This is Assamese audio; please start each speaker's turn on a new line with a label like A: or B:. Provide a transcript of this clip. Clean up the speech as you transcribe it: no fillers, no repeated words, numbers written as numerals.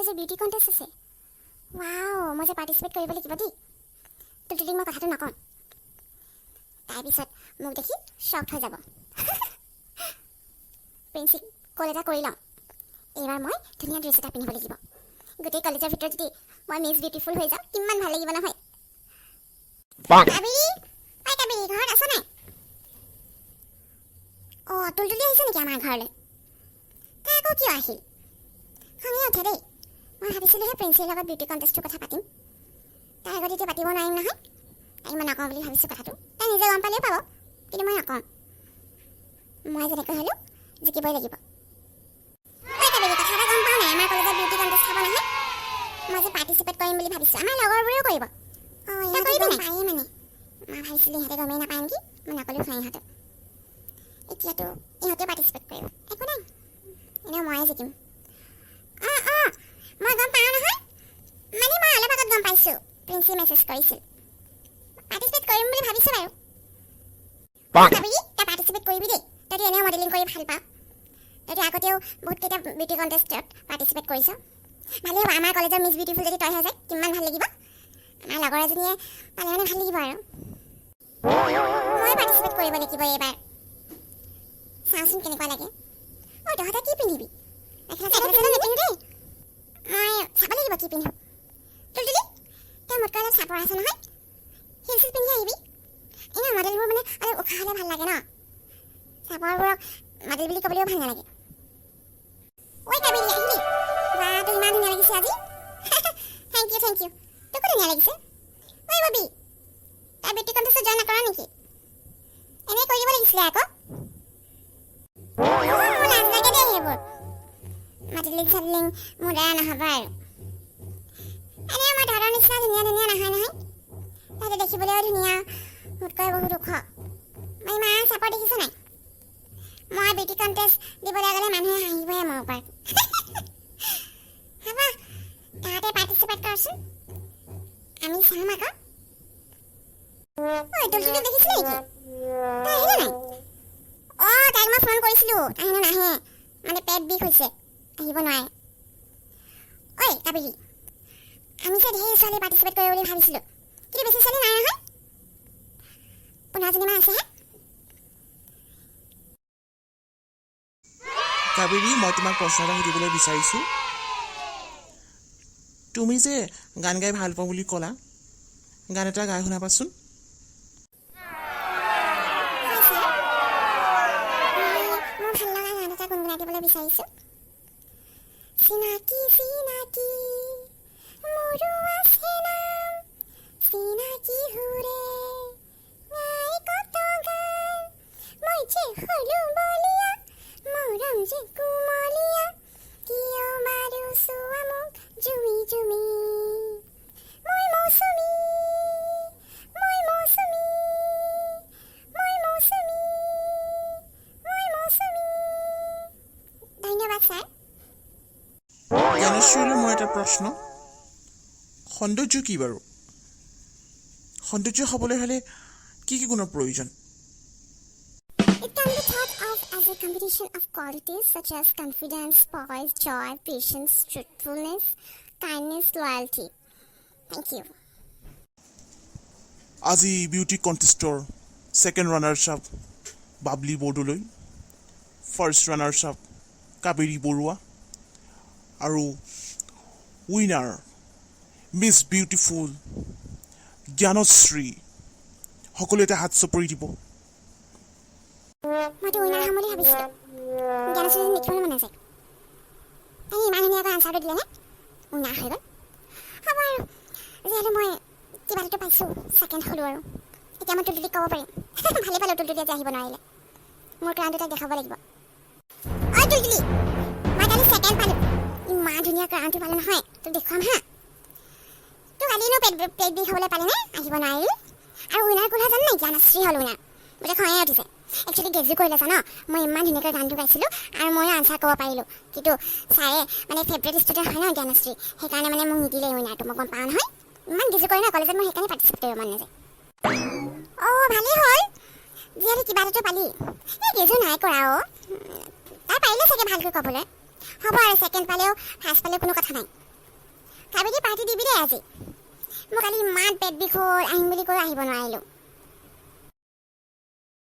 A: কলেজৰ বিউটি কণ্টেষ্ট আছে। ৱাও, মই যে পাৰ্টিচিপেট কৰিব লাগিব দেই। তুলতুলিক মই কথাটো নকওঁ, তাৰপিছত মোক দেখি শ্বক হৈ যাব। প্ৰিন্সিক কল এটা কৰি লওঁ। এইবাৰ মই ধুনীয়া ড্ৰেছ এটা পিন্ধিব লাগিব। গোটেই কলেজৰ ভিতৰত যদি মই মিছ বিউটিফুল হৈ যাওঁ, কিমান ভাল লাগিব নহয়? কাবেৰী, ঐ কাবেৰী, ঘৰত আছ নাই? অঁ, তুলতুলি আহিছে নেকি আমাৰ ঘৰলৈ? তাই আকৌ কিয় আহিল? খঙে উঠে দেই। মই ভাবিছিলোঁহে প্ৰিন্সিৰ লগত বিউটি কণ্টেষ্টটোৰ কথা পাতিম। তাইৰ আগত এতিয়া পাতিব নোৱাৰিম নহয়। তাইক মই নকওঁ বুলি ভাবিছোঁ কথাটো। তাই নিজে গম পালেও পাব, কিন্তু মই নকওঁ। মই যেনেকৈ হ'লেও জিকিবই লাগিব। ঐ কাবেৰী, কথা এটা গম পাওঁ নাই? আমাৰ কলেজত বিউটি কণ্টেষ্ট হ'ব নহয়। মই যে পাৰ্টিচিপেট কৰিম বুলি ভাবিছোঁ। আমাৰ লগৰবোৰেও কৰিব। অঁ, ইহঁতে গম পায়েই। মানে মই ভাবিছিলোঁ ইহঁতে গমেই নাপায় নেকি, মই নক'লোঁ হয় ইহঁতক। এতিয়াতো ইহঁতেও পাৰ্টিচিপেট কৰিব। একো নাই, এনেও ময়ে জিকিম। অঁ, মই গম পাওঁ নহয়। মানে মই অলপ আগত গম পাইছোঁ, প্ৰিন্সি মেছেজ কৰিছিল। পাৰ্টিচিপেট কৰিম বুলি ভাবিছোঁ বাৰু। কাবেৰী, তই পাৰ্টিচিপেট কৰিবি দেই। তইতো এনেও মডেলিং কৰি ভাল পাওঁ। তইতো আগতেও বহুতকেইটা বিউটি কণ্টেষ্টত পাৰ্টিচিপেট কৰিছ। ভালেই হ'ব, আমাৰ কলেজৰ মিছ বিউটিফুল যদি তই হৈ যায়, কিমান ভাল লাগিব। আমাৰ লগৰ এজনীয়ে পালে মানে ভাল লাগিব। আৰু মই পাৰ্টিচিপেট কৰিব লাগিব এইবাৰ। চাওঁচোন কেনেকুৱা লাগে। ঐ, তহঁতে কি পিন্ধিবি? মেখেলা চাদৰ নিপিন্ধো দেই মই। চাব লাগিব কি পিন্ধো। তুলতুলি, তই মোতকৈ অলপ চাপৰ আছে নহয়, হিল চিল পিন্ধি আহিবি। এনেই মডেলবোৰ মানে অলপ ওখ হ'লে ভাল লাগে ন? চাপৰবোৰক মডেল বুলি ক'বলৈও ভাল নালাগে। ঐ কাবেৰী, আহিলি? বাহ, তোক ইমান ধুনীয়া লাগিছে আজি। Thank U, thank U. তোকো ধুনীয়া লাগিছে। ঐ ববি, তই বিউটি কণ্টেষ্টত জইন নকৰ নেকি? এনেই কৰি দিব লাগিছিলে আকৌ। মোৰ লাজ লাগে দেই সেইবোৰ। মডেলিং চডেলিং মোৰ দ্বাৰা নহ'ব। আৰু এনেই মই তহঁতৰ নিচিনা ধুনীয়া ধুনীয়া নহয় নহয়। তহঁতে দেখিবলৈও ধুনীয়া, মোতকৈ বহুত ওখ। মই ইমান চাপৰ, দেখিছ নাই? মই বিউটি কণ্টেষ্ট দিবলৈ গ'লে মানুহে হাঁহিবহে মোৰ ওপৰত। হ'ব, তহঁতে পাৰ্টিচিপেট কৰচোন, আমি চাম আকৌ। ঐ, তুলতুলি দেখিছিলি নেকি? তাই আহিলে নাই? অঁ, তাইক মই ফোন কৰিছিলোঁ, তাই হেনো নাহে। মানে পেট বিষ হৈছে, আহিব নোৱাৰে। ঐ কাবেৰী, আমি যে ঢেৰ ছোৱালী পাৰ্টিচিপেট কৰিব বুলি ভাবিছিলোঁ, কিন্তু বেছি ছোৱালী নাই নহয়, 15জনীমান আছেহে।
B: কাবেৰী, মই তোমাক প্ৰশ্ন এটা সুধিবলৈ বিচাৰিছোঁ। তুমি যে গান গাই ভাল পাওঁ বুলি ক'লা, গান এটা গাই শুনাবাচোন।
A: হয় ছাৰ, মই মোৰ ভাল লগা গান এটা গুণগুণাই দিবলৈ বিচাৰিছোঁ। চিনাকি চিনাকি মোৰো আছে নাম, চিনাকি সুৰে গাই কত গান। মই যে হলো বলিয়া, মৰম যে কুমলীয়া, কিয় বাৰু চোৱা মোক জুমি জুমি? মই মৌচুমী, মই মৌচুমী, মই মৌচুমী, মই মৌচুমী। ধন্যবাদ ছাৰ।
B: জ্ঞানেশ্বৰীলৈ মোৰ এটা প্ৰশ্ন। সৌন্দৰ্য কি বাৰু? সৌন্দৰ্য হ'বলৈ হ'লে কি কি গুণৰ প্ৰয়োজন?
A: It can be thought of as a combination of qualities such as confidence, poise, joy, patience, truthfulness, kindness, loyalty. Thank you.
B: আজি beauty কণ্টেষ্টৰ second runners up Babli Bordoloi, first runners up Kaveri Barua আৰু উইনাৰ মিছ বিউটিফুল জ্ঞানশ্ৰী। সকলোৱে এটা হাত চাপৰি দিব।
A: মইতো উইনাৰ হ'ম বুলি ভাবিছিলোঁ। জ্ঞানশ্ৰী দেখিবলৈ মন নাযায়। তাই ইমান ধুনীয়াকৈ আনচাৰটো দিলে নে, উইনাৰ হৈ গ'ল। হ'ব আৰু, যিহেতু মই কিবা এটাতো পাইছোঁ, ছেকেণ্ড হ'লোঁ। আৰু এতিয়া মই তুলতুলিক ক'ব পাৰিম। ভালেই পালোঁ তুলতুলি আজি আহিব নোৱাৰিলে। মোৰ ক্ৰাউনটো তাইক দেখাব লাগিব। ঐ তুলতুলি, মই কালি ছেকেণ্ড পালোঁ। ইমান ধুনীয়া ক্ৰাউনটো পালোঁ নহয়, তোক দেখুৱাম হা। তোক কালিনো পেট বিষ হ'বলৈ পালেনে, আহিব নোৱাৰিলি? আৰু উইনাৰ কোন হয় জান নাই? জ্ঞানশ্ৰী হ'ল উইনাৰ। গোটেই খঙে উঠিছে। একচুৱেলি গেজু কৰিলে জান, মই ইমান ধুনীয়াকৈ গানটো গাইছিলোঁ আৰু ময়ো আনচাৰ ক'ব পাৰিলোঁ, কিন্তু ছাৰে মানে ফেভৰেট ষ্টুডেণ্ট হয় ন জ্ঞানশ্ৰী, সেইকাৰণে মানে মোক নিদিলে উইনাৰটো। মই গম পাওঁ নহয়, ইমান গেজু কৰে ন কলেজত, মই সেইকাৰণে পাৰ্টিচিপেট কৰিব মন নাযায়। অঁ, ভালেই হ'ল, যিহেতু কিবা এটাতো পালি। এই গেজু নাই কৰা অ'। তাই পাৰিলে চাগে ভালকৈ ক'বলৈ। হ'ব আৰু, ছেকেণ্ড পালেও ফাৰ্ষ্ট পালেও কোনো কথা নাই। খাবি, পাৰ্টি দিবি দেই আজি। মোৰ কালি ইমান পেট বিষ হ'ল, আহিম বুলি কৈ আহিব নোৱাৰিলোঁ।